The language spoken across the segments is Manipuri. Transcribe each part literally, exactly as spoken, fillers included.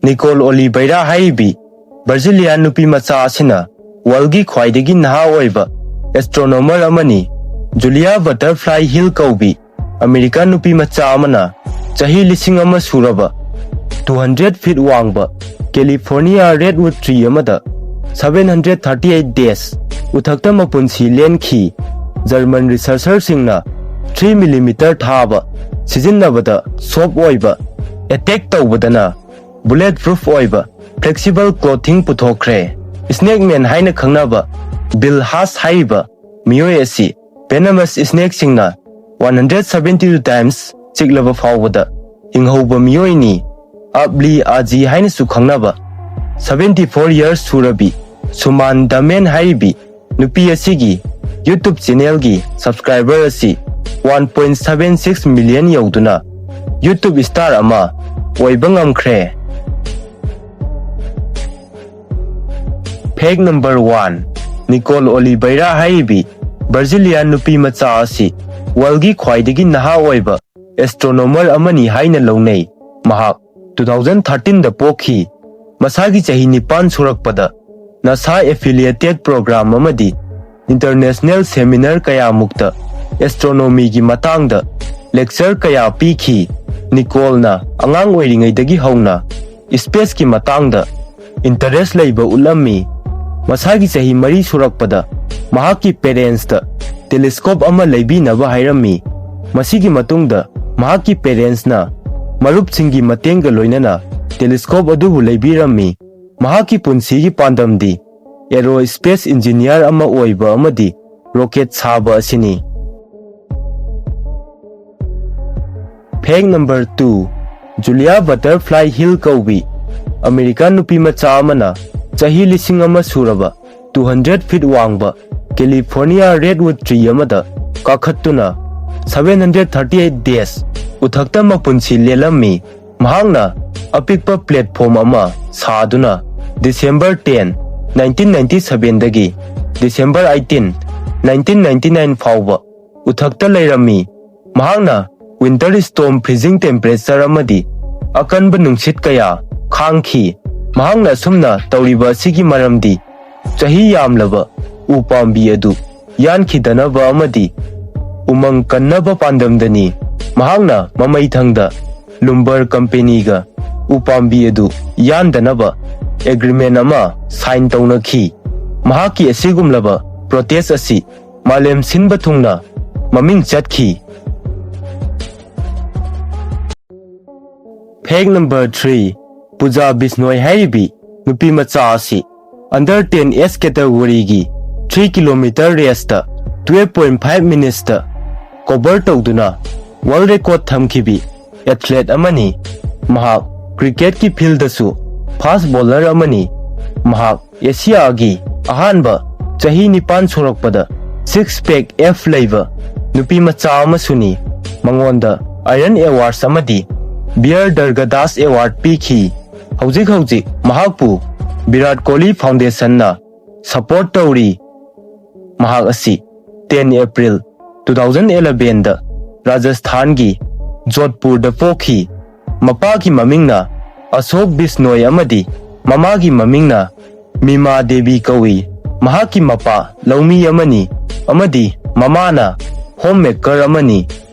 ꯅꯤꯀꯣꯜ ꯑꯣꯂꯤꯚꯩꯔꯥ ꯍꯥꯏꯔꯤꯕꯤ ꯕ꯭ꯔꯥꯖꯤꯂꯤꯌꯥꯟ ꯅꯨꯄꯤ ꯃꯆꯥ ꯑꯁꯤꯅ ꯋꯥꯔꯜꯒꯤ ꯈ꯭ꯋꯥꯏꯗꯒꯤ ꯅꯍꯥ ꯑꯣꯏꯕ ꯑꯦꯁꯇ꯭ꯔꯣꯅꯣꯃꯔ ꯑꯃꯅꯤ꯫ ꯖꯨꯂꯤꯌꯥ ꯕꯇꯔꯐ꯭ꯂꯥꯏ ꯍꯤꯜ ꯀꯧꯕꯤ ꯑꯃꯦꯔꯤꯀꯥ ꯅꯨꯄꯤ ꯃꯆꯥ ꯑꯃꯅ ꯆꯍꯤ ꯂꯤꯁꯤꯡ ꯑꯃ ꯁꯨꯔꯕ two hundred feet ꯋꯥꯡꯕ ꯀꯦꯂꯤꯐꯣꯔꯅꯤꯌꯥ ꯔꯦꯗꯋꯨꯗ ꯇ꯭ꯔꯤ ꯑꯃꯗ seven hundred thirty eight days ꯎꯊꯛꯇ ꯃꯄꯨꯟꯁꯤ ꯂꯦꯟꯈꯤ꯫ ꯖꯔꯃꯟ ꯔꯤꯁꯔꯆꯔꯁꯤꯡꯅ three millimeter ꯊꯥꯕ ꯁꯤꯖꯤꯟꯅꯕꯗ ꯁꯣꯐ ꯑꯣꯏꯕ, ꯑꯦꯇꯦꯛ ꯇꯧꯕꯗꯅ ꯕꯨꯂꯦꯠ ꯄ꯭ꯔꯨꯐ ꯑꯣꯏꯕ ꯐ꯭ꯂꯦꯛꯁꯤꯕꯜ ꯀ꯭ꯂꯣꯊꯤꯡ ꯄꯨꯊꯣꯛꯈ꯭ꯔꯦ꯫ ꯁ꯭ꯅꯦꯛꯃꯦꯟ ꯍꯥꯏꯅ ꯈꯪꯅꯕ ꯕꯤꯜ ꯍꯥꯁ ꯍꯥꯏꯔꯤꯕ ꯃꯤꯑꯣꯏ ꯑꯁꯤ ꯚꯦꯅꯃꯁ ꯁ꯭ꯅꯦꯛꯁꯤꯡꯅ one hundred seventy times ꯆꯤꯛꯂꯕ ꯐꯥꯎꯕꯗ ꯍꯤꯡꯍꯧꯕ ꯃꯤꯑꯣꯏꯅꯤ꯫ ꯑꯕꯂꯤ ꯑꯥꯖꯤ ꯍꯥꯏꯅꯁꯨ ꯈꯪꯅꯕ seventy four years ꯁꯨꯔꯕꯤ ꯁꯨꯃꯥꯟ ꯗꯃꯦꯟ ꯍꯥꯏꯔꯤꯕꯤ ꯅꯨꯄꯤ ꯑꯁꯤꯒꯤ YouTube ꯆꯦꯅꯦꯜꯒꯤ ꯁꯕꯁꯀ꯭ꯔꯥꯏꯕꯔ ꯑꯁꯤ one point seven six million ꯌꯧꯗꯨꯅ YouTube star ꯑꯃ ꯑꯣꯏꯕ ꯉꯝꯈ꯭ꯔꯦ꯫ ꯐꯦꯛ ꯅꯝꯕꯔ ꯋꯥꯟ, ꯅꯤꯀꯣꯜ ꯑꯣꯂꯤꯚꯩꯔꯥ ꯍꯥꯏꯔꯤꯕꯤ ꯕ꯭ꯔꯥꯖꯤꯂꯤꯌꯥꯟ ꯅꯨꯄꯤ ꯃꯆꯥ ꯑꯁꯤ ꯋꯥꯔꯜꯒꯤ ꯈ꯭ꯋꯥꯏꯗꯒꯤ ꯅꯍꯥ ꯑꯣꯏꯕ ꯑꯦꯁꯇ꯭ꯔꯣꯅꯣꯃꯔ ꯑꯃꯅꯤ ꯍꯥꯏꯅ ꯂꯧꯅꯩ꯫ ꯃꯍꯥꯛ two thousand thirteen ꯗ ꯄꯣꯛꯈꯤ꯫ ꯃꯁꯥꯒꯤ ꯆꯍꯤ ꯅꯤꯄꯥꯟ ꯁꯨꯔꯛꯄꯗ ꯅꯥꯁꯥ ꯑꯦꯐꯤꯂꯤꯌꯦꯇꯦꯗ ꯄ꯭ꯔꯣꯒ꯭ꯔꯥꯝ ꯑꯃꯗꯤ ꯏꯟꯇꯔꯅꯦꯁꯅꯦꯜ ꯁꯦꯃꯤꯅꯥꯔ ꯀꯌꯥꯃꯨꯛꯇ ꯑꯦꯁꯇ꯭ꯔꯣꯅꯣꯃꯤꯒꯤ ꯃꯇꯥꯡꯗ ꯂꯦꯛꯆꯔ ꯀꯌꯥ ꯄꯤꯈꯤ꯫ ꯅꯤꯀꯣꯜꯅ ꯑꯉꯥꯡ ꯑꯣꯏꯔꯤꯉꯩꯗꯒꯤ ꯍꯧꯅ ꯁ꯭ꯄꯦꯁꯀꯤ ꯃꯇꯥꯡꯗ ꯏꯟꯇꯔꯦꯁ ꯂꯩꯕ ꯎꯠꯂꯝꯃꯤ꯫ ꯃꯁꯥꯒꯤ ꯆꯍꯤ ꯃꯔꯤ ꯁꯨꯔꯛꯄꯗ ꯃꯍꯥꯛꯀꯤ ꯄꯦꯔꯦꯟꯁꯇ ꯇꯦꯂꯤꯁꯀꯣꯞ ꯑꯃ ꯂꯩꯕꯤꯅꯕ ꯍꯥꯏꯔꯝꯃꯤ꯫ ꯃꯁꯤꯒꯤ ꯃꯇꯨꯡꯗ ꯃꯍꯥꯛꯀꯤ ꯄꯦꯔꯦꯟꯁꯅ ꯃꯔꯨꯞꯁꯤꯡꯒꯤ ꯃꯇꯦꯡꯒ ꯂꯣꯏꯅꯅ ꯇꯦꯂꯤꯁꯀꯣꯞ ꯑꯗꯨꯕꯨ ꯂꯩꯕꯤꯔꯝꯃꯤ꯫ ꯃꯍꯥꯛꯀꯤ ꯄꯨꯟꯁꯤꯒꯤ ꯄꯥꯟꯗꯝꯗꯤ ꯑꯦꯔꯣ ꯁ꯭ꯄꯦꯁ ꯏꯟꯖꯤꯅꯤꯌꯥꯔ ꯑꯃ ꯑꯣꯏꯕ ꯑꯃꯗꯤ ꯔꯣꯀꯦꯠ ꯁꯥꯕ ꯑꯁꯤꯅꯤ꯫ ꯐꯦꯛ ꯅꯝꯕꯔ ꯇꯨ, ꯖꯨꯂꯤꯌꯥ ꯕꯇꯔꯐ꯭ꯂꯥꯏ ꯍꯤꯜ ꯀꯧꯕꯤ ꯑꯃꯦꯔꯤꯀꯥꯟ ꯅꯨꯄꯤ ꯃꯆꯥ ꯑꯃꯅ ꯆꯍꯤ ꯂꯤꯁꯤꯡ ꯑꯃ ꯁꯨꯔꯕ two hundred feet ꯋꯥꯡꯕ ꯀꯦꯂꯤꯐꯣꯔꯅꯤꯌꯥ ꯔꯦꯗꯋꯨꯗ ꯇ꯭ꯔꯤ ꯑꯃꯗ ꯀꯥꯈꯠꯇꯨꯅ seven hundred thirty eight days ꯎꯊꯛꯇ ꯃꯄꯨꯟꯁꯤ ꯂꯦꯜꯂꯝꯃꯤ꯫ ꯃꯍꯥꯛꯅ ꯑꯄꯤꯛꯄ ꯄ꯭ꯂꯦꯠꯐꯣꯝ ꯑꯃ ꯁꯥꯗꯨꯅ December ten, nineteen ninety seven ꯗꯒꯤ December eighteen, nineteen ninety nine ꯐꯥꯎꯕ ꯎꯊꯛꯇ ꯂꯩꯔꯝꯃꯤ꯫ ꯃꯍꯥꯛꯅ ꯋꯤꯟꯇꯔ ꯁ꯭ꯇꯣꯔꯝ, ꯐ꯭ꯔꯤꯖꯤꯡ ꯇꯦꯝꯄꯔꯦꯆꯔ ꯑꯃꯗꯤ ꯑꯀꯟꯕ ꯅꯨꯡꯁꯤꯠ ꯀꯌꯥ ꯈꯥꯡꯈꯤ꯫ ꯃꯍꯥꯛꯅ ꯑꯁꯨꯝꯅ ꯇꯧꯔꯤꯕ ꯑꯁꯤꯒꯤ ꯃꯔꯝꯗꯤ ꯆꯍꯤ ꯌꯥꯝꯂꯕ ꯎ ꯄꯥꯝꯕꯤ ꯑꯗꯨ ꯌꯥꯟꯈꯤꯗꯅꯕ ꯑꯃꯗꯤ ꯎꯃꯪ ꯀꯟꯅꯕ ꯄꯥꯟꯗꯝꯗꯅꯤ꯫ ꯃꯍꯥꯛꯅ ꯃꯃꯩꯊꯪꯗ ꯂꯨꯝꯕꯔ ꯀꯝꯄꯦꯅꯤꯒ ꯎ ꯄꯥꯝꯕꯤ ꯑꯗꯨ ꯌꯥꯟꯗꯅꯕ ꯑꯦꯒ꯭ꯔꯤꯃꯦꯟ ꯑꯃ ꯁꯥꯏꯟ ꯇꯧꯅꯈꯤ꯫ ꯃꯍꯥꯛꯀꯤ ꯑꯁꯤꯒꯨꯝꯂꯕ ꯄ꯭ꯔꯣꯇꯦꯁ ꯑꯁꯤ ꯃꯥꯂꯦꯝ ꯁꯤꯟꯕ ꯊꯨꯡꯅ ꯃꯃꯤꯡ ꯆꯠꯈꯤ꯫ ꯐꯦꯛ ꯅꯝꯕꯔ ꯊ꯭ꯔꯤ, ꯄꯨꯖꯥ ꯕꯤꯁꯅꯣꯏ ꯍꯥꯏꯔꯤꯕꯤ ꯅꯨꯄꯤ ꯃꯆꯥ ꯑꯁꯤ ꯑꯟꯗꯔ ꯇꯦꯟ ꯑꯦꯖ ꯀꯦꯇꯒꯣꯔꯤꯒꯤ ꯊ꯭ꯔꯤ ꯀꯤꯂꯣꯃꯤꯇꯔ ꯔꯦꯁꯇ ꯇꯨꯌꯦꯜꯐ ꯄꯣꯏꯟ ꯐꯥꯏꯚ ꯃꯤꯅꯤꯠꯁꯇ ꯀꯣꯚꯔ ꯇꯧꯗꯨꯅ ꯋꯥꯔꯜ ꯔꯦꯀꯣꯔꯗ ꯊꯝꯈꯤꯕꯤ ꯑꯦꯊꯂꯦꯠ ꯑꯃꯅꯤ꯫ ꯃꯍꯥꯛ ꯀ꯭ꯔꯤꯀꯦꯠꯀꯤ ꯐꯤꯜꯗꯁꯨ ꯐꯥꯁ ꯕꯣꯂꯔ ꯑꯃꯅꯤ꯫ ꯃꯍꯥꯛ ꯑꯦꯁꯤꯌꯥꯒꯤ ꯑꯍꯥꯟꯕ ꯆꯍꯤ ꯅꯤꯄꯥꯟ ꯁꯨꯔꯛꯄꯗ ꯁꯤꯛꯁ ꯄꯦꯛ ꯑꯦꯐ ꯂꯩꯕ ꯅꯨꯄꯤ ꯃꯆꯥ ꯑꯃꯁꯨꯅꯤ꯫ ꯃꯉꯣꯟꯗ ꯑꯥꯏꯔꯟ ꯑꯦꯋꯥꯔꯗꯁ ꯑꯃꯗꯤ ꯕꯤꯌꯔ ꯗꯔꯒꯗꯥꯁ ꯑꯦꯋꯥꯔꯗ ꯄꯤꯈꯤ꯫ ꯍꯧꯖꯤꯛ ꯍꯧꯖꯤꯛ ꯃꯍꯥꯛꯄꯨ ꯚꯤꯔꯥꯠ ꯀꯣꯍꯂꯤ ꯐꯥꯎꯟꯗꯦꯁꯟꯅ ꯁꯄꯣꯔꯠ ꯇꯧꯔꯤ꯫ ꯃꯍꯥꯛ ꯑꯁꯤ ꯇꯦꯟ ꯑꯦꯄ꯭ꯔꯤꯜ ꯇꯨ ꯊꯥꯎꯖꯟ ꯑꯦꯂꯚꯦꯟꯗ ꯔꯥꯖꯁꯊꯥꯟꯒꯤ ꯖꯣꯙꯄꯨꯔꯗ ꯄꯣꯛꯈꯤ꯫ ꯃꯄꯥꯒꯤ ꯃꯃꯤꯡꯅ ꯑꯁꯣꯛ ꯕꯤꯁꯅꯣꯏ ꯑꯃꯗꯤ ꯃꯃꯥꯒꯤ ꯃꯃꯤꯡꯅ ꯃꯤꯃꯥ ꯗꯦꯕꯤ ꯀꯧꯏ꯫ ꯃꯍꯥꯛꯀꯤ ꯃꯄꯥ ꯂꯧꯃꯤ ꯑꯃꯅꯤ ꯑꯃꯗꯤ ꯃꯃꯥꯅ ꯍꯣꯝ ꯃꯦꯀꯔ ꯑꯃꯅꯤ꯫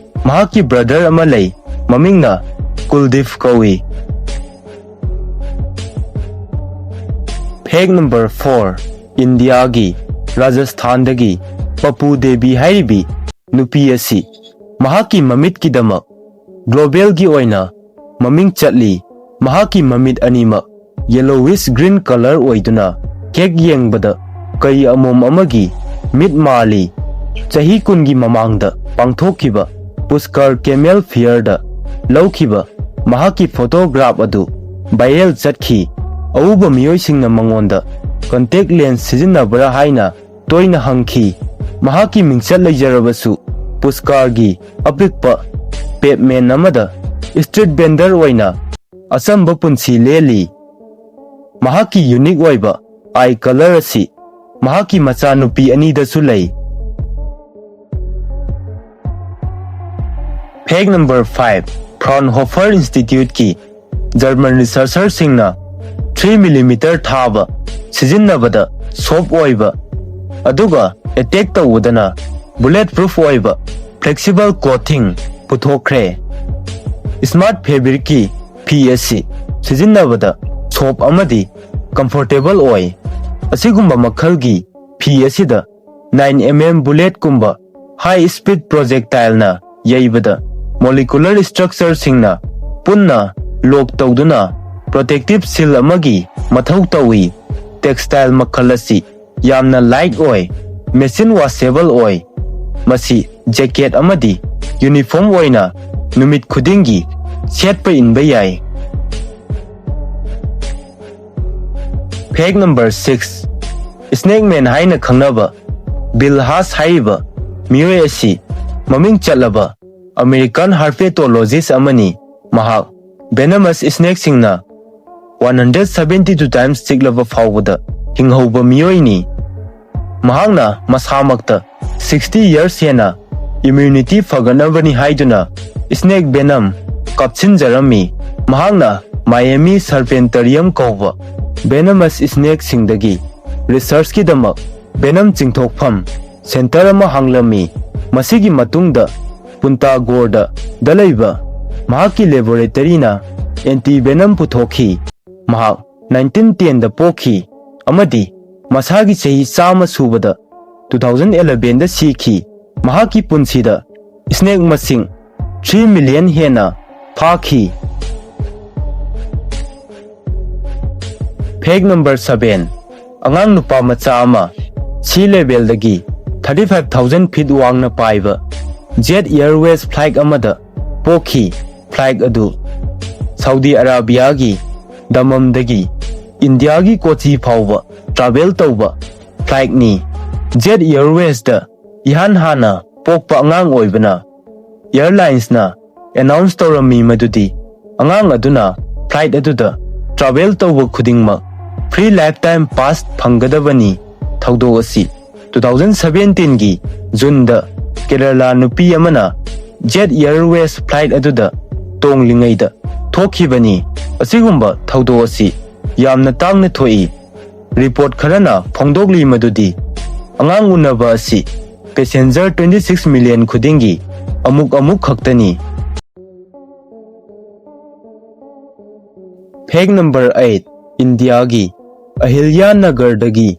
ꯃꯍꯥꯛꯀꯤ ꯕ꯭ꯔꯗꯔ ꯑꯃ ꯂꯩ, ꯃꯃꯤꯡꯅ ꯀꯨꯜꯗꯤꯞ ꯀꯧꯏ꯫ ꯐꯦꯛ ꯅꯝꯕꯔ ꯐꯣꯔ, ꯏꯟꯗꯤꯌꯥꯒꯤ ꯔꯥꯖꯁꯊꯥꯟꯗꯒꯤ ꯄꯄꯨ ꯗꯦꯕꯤ ꯍꯥꯏꯔꯤꯕꯤ ꯅꯨꯄꯤ ꯑꯁꯤ ꯃꯍꯥꯛꯀꯤ ꯃꯃꯤꯠꯀꯤꯗꯃꯛ ꯒ꯭ꯂꯣꯕꯦꯜꯒꯤ ꯑꯣꯏꯅ ꯃꯃꯤꯡ ꯆꯠꯂꯤ꯫ ꯃꯍꯥꯛꯀꯤ ꯃꯃꯤꯠ ꯑꯅꯤꯃꯛ ꯌꯦꯂꯣꯋꯤꯁ ꯒ꯭ꯔꯤꯟ ꯀꯂꯔ ꯑꯣꯏꯗꯨꯅ ꯍꯦꯛ ꯌꯦꯡꯕꯗ ꯀꯩ ꯑꯃꯣꯝ ꯑꯃꯒꯤ ꯃꯤꯠ ꯃꯥꯜꯂꯤ꯫ ꯆꯍꯤ ꯀꯨꯟꯒꯤ ꯃꯃꯥꯡꯗ ꯄꯥꯡꯊꯣꯛꯈꯤꯕ ꯄꯨꯁꯀꯔ ꯀꯦꯃꯦꯜ ꯐꯤꯌꯔꯗ ꯂꯧꯈꯤꯕ ꯃꯍꯥꯛꯀꯤ ꯐꯣꯇꯣꯒ꯭ꯔꯥꯐ ꯑꯗꯨ ꯚꯥꯏꯔꯦꯜ ꯆꯠꯈꯤ꯫ ꯑꯎꯕ ꯃꯤꯑꯣꯏꯁꯤꯡꯅ ꯃꯉꯣꯟꯗ ꯀꯟꯇꯦꯛ ꯂꯦꯟꯁ ꯁꯤꯖꯤꯟꯅꯕ꯭ꯔꯥ ꯍꯥꯏꯅ ꯇꯣꯏꯅ ꯍꯪꯈꯤ꯫ ꯃꯍꯥꯛꯀꯤ ꯃꯤꯡꯆꯠ ꯂꯩꯖꯔꯕꯁꯨ ꯄꯨꯁꯀꯥꯔꯒꯤ ꯑꯄꯤꯛꯄ ꯄꯦꯞꯃꯦꯟ ꯑꯃꯗ ꯁ꯭ꯇ꯭ꯔꯤꯠ ꯚꯦꯟꯗꯔ ꯑꯣꯏꯅ ꯑꯆꯝꯕ ꯄꯨꯟꯁꯤ ꯂꯦꯜꯂꯤ꯫ ꯃꯍꯥꯛꯀꯤ ꯌꯨꯅꯤꯛ ꯑꯣꯏꯕ ꯑꯥꯏ ꯀꯂꯔ ꯑꯁꯤ ꯃꯍꯥꯛꯀꯤ ꯃꯆꯥꯅꯨꯄꯤ ꯑꯅꯤꯗꯁꯨ ꯂꯩ꯫ ꯐꯦꯛ ꯅꯝꯕꯔ ꯐꯥꯏꯚ, ꯐ꯭ꯔꯥꯎꯟꯍꯣꯐꯔ ꯏꯟꯁꯇꯤꯇ꯭ꯌꯨꯠꯀꯤ German researcherꯁꯤꯡꯅ three millimeter ꯊꯥꯕ ꯁꯤꯖꯤꯟꯅꯕꯗ soft ꯑꯣꯏꯕ, ꯑꯗꯨꯒ attack ꯇꯧꯕꯗꯅ bullet proof ꯑꯣꯏꯕ flexible clothing ꯄꯨꯊꯣꯛꯈ꯭ꯔꯦ꯫ Smart Fabricꯀꯤ ꯐꯤ ꯑꯁꯤ ꯁꯤꯖꯤꯟꯅꯕꯗ soft ꯑꯃꯗꯤ comfortable ꯑꯣꯏ꯫ ꯑꯁꯤꯒꯨꯝꯕ ꯃꯈꯜꯒꯤ ꯐꯤ ꯑꯁꯤꯗ nine mm bulletꯀꯨꯝꯕ high speed projectileꯅ ꯌꯩꯕꯗ molecular structureꯁꯤꯡꯅ ꯄꯨꯟꯅ lock ꯇꯧꯗꯨꯅ protective seal ꯑꯃꯒꯤ ꯃꯊꯧ ꯇꯧꯏ꯫ Textile ꯃꯈꯜ ꯑꯁꯤ ꯌꯥꯝꯅ light ꯑꯣꯏ, machine washable ꯑꯣꯏ꯫ ꯃꯁꯤ jacket ꯑꯃꯗꯤ uniform ꯑꯣꯏꯅ ꯅꯨꯃꯤꯠ ꯈꯨꯗꯤꯡꯒꯤ ꯁꯦꯠꯄ ꯏꯟꯕ ꯌꯥꯏ꯫ Fact number six, Snake Man ꯍꯥꯏꯅ ꯈꯪꯅꯕ Bill Haas ꯍꯥꯏꯔꯤꯕ ꯃꯤꯑꯣꯏ ꯑꯁꯤ ꯃꯃꯤꯡ ꯆꯠꯂꯕ American herpetologist ꯑꯃꯅꯤ꯫ ꯃꯍꯥꯛ venomous snakeꯁꯤꯡꯅ one hundred seventy two times ꯆꯤꯛꯂꯕ ꯐꯥꯎꯕꯗ ꯍꯤꯡꯍꯧꯕ ꯃꯤꯑꯣꯏꯅꯤ꯫ ꯃꯍꯥꯛꯅ ꯃꯁꯥꯃꯛꯇ sixty years ꯍꯦꯟꯅ immunity ꯐꯒꯠꯅꯕꯅꯤ ꯍꯥꯏꯗꯨꯅ snake venom ꯀꯥꯞꯁꯤꯟꯖꯔꯝꯃꯤ꯫ ꯃꯍꯥꯛꯅ Miami Serpentarium ꯀꯧꯕ venomous snakeꯁꯤꯡꯗꯒꯤ researchꯀꯤꯗꯃꯛ venom ꯆꯤꯡꯊꯣꯛꯐꯝ center ꯑꯃ ꯍꯥꯡꯂꯝꯃꯤ꯫ ꯃꯁꯤꯒꯤ ꯃꯇꯨꯡꯗ Punta Gorda ꯗ ꯂꯩꯕ ꯃꯍꯥꯛꯀꯤ laboratoryꯅ anti venom ꯄꯨꯊꯣꯛꯈꯤ꯫ ꯃꯍꯥꯛ nineteen ten ꯗ ꯄꯣꯛꯈꯤ ꯑꯃꯗꯤ ꯃꯁꯥꯒꯤ ꯆꯍꯤ ꯆꯥꯝꯃ ꯁꯨꯕꯗ two thousand eleven ꯗ ꯁꯤꯈꯤ꯫ ꯃꯍꯥꯛꯀꯤ ꯄꯨꯟꯁꯤꯗ snake ꯃꯁꯤꯡ three million ꯍꯦꯟꯅ ꯐꯥꯈꯤ꯫ Fact number seven, ꯑꯉꯥꯡ ꯅꯨꯄꯥ ꯃꯆꯥ ꯑꯃ sea levelꯗꯒꯤ thirty five thousand feet ꯋꯥꯡꯅ ꯄꯥꯏꯕ Jet Airways flight ꯑꯃꯗ ꯄꯣꯛꯈꯤ꯫ Flight ꯑꯗꯨ ꯁꯥꯎꯗꯤ ꯑꯔꯥꯕꯤꯌꯥꯒꯤ ꯗꯃꯝꯗꯒꯤ ꯏꯟꯗꯤꯌꯥꯒꯤ ꯀꯣꯆꯤ ꯐꯥꯎꯕ travel ꯇꯧꯕ flightꯅꯤ꯫ Jet Airwaysꯇ ꯏꯍꯥꯟ ꯍꯥꯟꯅ ꯄꯣꯛꯄ ꯑꯉꯥꯡ ꯑꯣꯏꯕꯅ airlinesꯅ announce ꯇꯧꯔꯝꯃꯤ ꯃꯗꯨꯗꯤ ꯑꯉꯥꯡ ꯑꯗꯨꯅ flight ꯑꯗꯨꯗ travel ꯇꯧꯕ ꯈꯨꯗꯤꯡꯃꯛ free lifetime pass ꯐꯪꯒꯗꯕꯅꯤ꯫ ꯊꯧꯗꯣꯛ ꯑꯁꯤ two thousand seventeenꯒꯤ Juneꯗ ꯀꯦꯔꯂꯥ ꯅꯨꯄꯤ ꯑꯃꯅ Jet Airways flight ꯑꯗꯨꯗ ꯇꯣꯡꯂꯤꯉꯩꯗ ꯊꯣꯛꯈꯤꯕꯅꯤ꯫ ꯑꯁꯤꯒꯨꯝꯕ ꯊꯧꯗꯣꯛ ꯑꯁꯤ ꯌꯥꯝꯅ ꯇꯥꯡꯅ ꯊꯣꯛꯏ꯫ ꯔꯤꯄꯣꯔꯠ ꯈꯔꯅ ꯐꯣꯡꯗꯣꯛꯂꯤ ꯃꯗꯨꯗꯤ ꯑꯉꯥꯡ ꯎꯅꯕ ꯑꯁꯤ ꯄꯦꯁꯦꯟꯖꯔ ꯇ꯭ꯋꯦꯟꯇꯤ ꯁꯤꯛꯁ ꯃꯤꯂꯤꯌꯟ ꯈꯨꯗꯤꯡꯒꯤ ꯑꯃꯨꯛ ꯑꯃꯨꯛ ꯈꯛꯇꯅꯤ꯫ ꯐꯦꯛ ꯅꯝꯕꯔ ꯑꯩꯠ, ꯏꯟꯗꯤꯌꯥꯒꯤ ꯑꯍꯤꯜꯌꯥ ꯅꯒꯔꯗꯒꯤ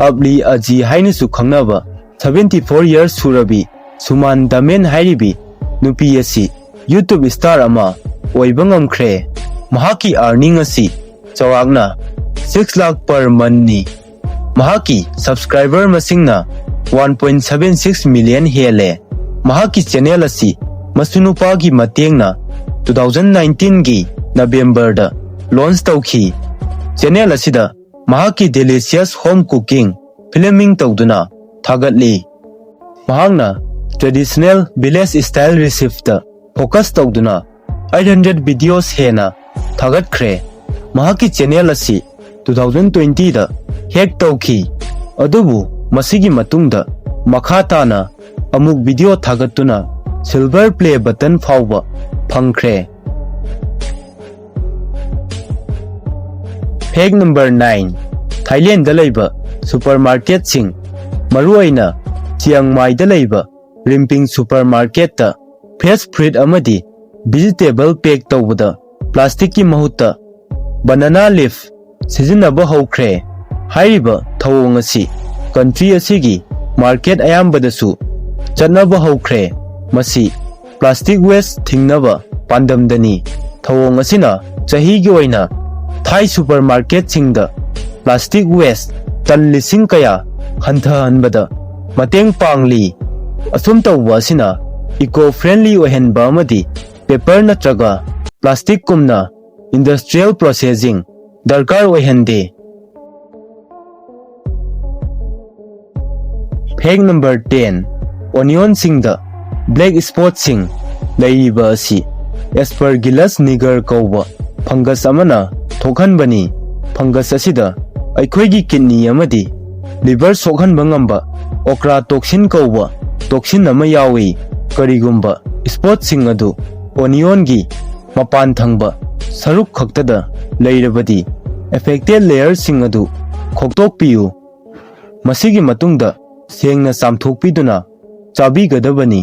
ꯑꯞꯂꯤ ꯑꯖꯤ ꯍꯥꯏꯅꯁꯨ ꯈꯪꯅꯕ ꯁꯚꯦꯟꯇꯤ ꯐꯣꯔ ꯌꯔꯁ ꯁꯨꯔꯕꯤ ꯁꯨꯃꯥꯟ ꯗꯃꯦꯟ ꯍꯥꯏꯔꯤꯕꯤ ꯅꯨꯄꯤ ꯑꯁꯤ YouTube ꯁ꯭ꯇꯥꯔ ꯑꯃ ꯑꯣꯏꯕ ꯉꯝꯈ꯭ꯔꯦ꯫ ꯃꯍꯥꯛꯀꯤ ꯑꯥꯔꯅꯤꯡ ꯑꯁꯤ ꯆꯥꯎꯔꯥꯛꯅ ꯁꯤꯛꯁ ꯂꯥꯈ ꯄꯔ ꯃꯟꯅꯤ꯫ ꯃꯍꯥꯛꯀꯤ ꯁꯕꯁꯀ꯭ꯔꯥꯏꯕꯔ ꯃꯁꯤꯡꯅ one point seven six million ꯍꯦꯜꯂꯦ꯫ ꯃꯍꯥꯛꯀꯤ ꯆꯦꯅꯦꯜ ꯑꯁꯤ ꯃꯁꯨ ꯅꯨꯄꯥꯒꯤ ꯃꯇꯦꯡꯅ ꯇꯨ ꯊꯥꯎꯖꯟ ꯅꯥꯏꯟꯇꯤꯟꯒꯤ ꯅꯕꯦꯝꯕꯔꯗ ꯂꯣꯟꯆ ꯇꯧꯈꯤ꯫ ꯆꯦꯅꯦꯜ ꯑꯁꯤꯗ ꯃꯍꯥꯛꯀꯤ ꯗꯦꯂꯤꯁꯤꯌꯁ ꯍꯣꯝ ꯀꯨꯀꯤꯡ ꯐꯤꯂꯝꯃꯤꯡ ꯇꯧꯗꯨꯅ ꯊꯥꯒꯠꯂꯤ꯫ ꯃꯍꯥꯛꯅ traditional village style receipt focus ꯇꯧꯗꯨꯅ ꯑꯩꯠ ꯍꯟꯗ꯭ꯔꯦꯠ ꯚꯤꯗꯤꯑꯣꯁ ꯍꯦꯟꯅ ꯊꯥꯒꯠꯈ꯭ꯔꯦ꯫ ꯃꯍꯥꯛꯀꯤ ꯆꯦꯅꯦꯜ ꯑꯁꯤ ꯇꯨ ꯊꯥꯎꯖꯟ ꯇ꯭ꯋꯦꯟꯇꯤꯗ ꯍꯦꯛ ꯇꯧꯈꯤ, ꯑꯗꯨꯕꯨ ꯃꯁꯤꯒꯤ ꯃꯇꯨꯡꯗ ꯃꯈꯥ ꯇꯥꯅ ꯑꯃꯨꯛ ꯚꯤꯗꯤꯑꯣ ꯊꯥꯒꯠꯇꯨꯅ ꯁꯤꯜꯚꯔ ꯄ꯭ꯂꯦ ꯕꯇꯟ ꯐꯥꯎꯕ ꯐꯪꯈ꯭ꯔꯦ꯫ ꯐꯦꯛ ꯅꯝꯕꯔ ꯅꯥꯏꯟ, ꯊꯥꯏꯂꯦꯟꯗ ꯂꯩꯕ ꯁꯨꯄꯔꯃꯥꯔꯀꯦꯠꯁꯤꯡ, ꯃꯔꯨꯑꯣꯏꯅ ꯆꯤꯌꯥꯡ ꯃꯥꯏꯗ ꯂꯩꯕ ꯔꯤꯝꯄꯤꯡ ꯁꯨꯄꯔꯃꯥꯔꯀꯦꯠꯇ ꯐ꯭ꯔꯦꯁ ꯐ꯭ꯔꯨꯏꯠ ꯑꯃꯗꯤ ꯚꯤꯖꯤꯇꯦꯕꯜ ꯄꯦꯛ ꯇꯧꯕꯗ ꯄ꯭ꯂꯥꯁꯇꯤꯛꯀꯤ ꯃꯍꯨꯠꯇ ꯕꯅꯥꯅꯥ ꯂꯤꯐ ꯁꯤꯖꯤꯟꯅꯕ ꯍꯧꯈ꯭ꯔꯦ꯫ ꯍꯥꯏꯔꯤꯕ ꯊꯧꯑꯣꯡ ꯑꯁꯤ ꯀꯟꯇ꯭ꯔꯤ ꯑꯁꯤꯒꯤ ꯃꯥꯔꯀꯦꯠ ꯑꯌꯥꯝꯕꯗꯁꯨ ꯆꯠꯅꯕ ꯍꯧꯈ꯭ꯔꯦ꯫ ꯃꯁꯤ ꯄ꯭ꯂꯥꯁꯇꯤꯛ ꯋꯦꯁ ꯊꯤꯡꯅꯕ ꯄꯥꯟꯗꯝꯗꯅꯤ꯫ ꯊꯧꯑꯣꯡ ꯑꯁꯤꯅ ꯆꯍꯤꯒꯤ ꯑꯣꯏꯅ ꯊꯥꯏ ꯁꯨꯄꯔꯃꯥꯔꯀꯦꯠꯁꯤꯡꯗ ꯄ꯭ꯂꯥꯁꯇꯤꯛ ꯋꯦꯁ ꯇꯟ ꯂꯤꯁꯤꯡ ꯀꯌꯥ ꯍꯟꯊꯍꯟꯕꯗ ꯃꯇꯦꯡ ꯄꯥꯡꯂꯤ꯫ ꯑꯁꯨꯝ ꯇꯧꯕ ꯑꯁꯤꯅ ꯏꯀꯣ ꯐ꯭ꯔꯦꯟꯂꯤ ꯑꯣꯏꯍꯟꯕ ꯑꯃꯗꯤ ꯄꯦꯄꯔ ꯅꯠꯇ꯭ꯔꯒ ꯄ꯭ꯂꯥꯁꯇꯤꯛꯀꯨꯝꯅ ꯏꯟꯗꯁꯇ꯭ꯔꯤꯌꯦꯜ ꯄ꯭ꯔꯣꯁꯦꯁꯤꯡ ꯗꯔꯀꯥꯔ ꯑꯣꯏꯍꯟꯗꯦ꯫ ꯐꯦꯛ ꯅꯝꯕꯔ ꯇꯦꯟ, ꯑꯣꯅꯤꯌꯟꯁꯤꯡꯗ ꯕ꯭ꯂꯦꯛ ꯁ꯭ꯄꯣꯠꯁꯤꯡ ꯂꯩꯔꯤꯕ ꯑꯁꯤ ꯑꯦꯁꯄꯔꯒꯤꯂꯁ ꯅꯤꯒꯔ ꯀꯧꯕ ꯐꯪꯒꯁ ꯑꯃꯅ ꯊꯣꯛꯍꯟꯕꯅꯤ꯫ ꯐꯪꯒꯁ ꯑꯁꯤꯗ ꯑꯩꯈꯣꯏꯒꯤ ꯀꯤꯗꯅꯤ ꯑꯃꯗꯤ ꯂꯤꯚꯔ ꯁꯣꯛꯍꯟꯕ ꯉꯝꯕ ꯑꯣꯀ꯭ꯔꯥ ꯇꯣꯛꯁꯤꯟ ꯀꯧꯕ ꯇꯣꯛꯁꯤꯟ ꯑꯃ ꯌꯥꯎꯏ꯫ ꯀꯔꯤꯒꯨꯝꯕ ꯁ꯭ꯄꯣꯠꯁꯤꯡ ꯑꯗꯨ ꯑꯣꯅꯤꯌꯟꯒꯤ ꯃꯄꯥꯟ ꯊꯪꯕ ꯁꯔꯨꯛ ꯈꯛꯇꯗ ꯂꯩꯔꯕꯗꯤ affected layerꯁꯤꯡ ꯑꯗꯨ ꯈꯣꯛꯇꯣꯛꯄꯤꯌꯨ꯫ ꯃꯁꯤꯒꯤ ꯃꯇꯨꯡꯗ ꯁꯦꯡꯅ ꯆꯥꯝꯊꯣꯛꯄꯤꯗꯨꯅ ꯆꯥꯕꯤꯒꯗꯕꯅꯤ꯫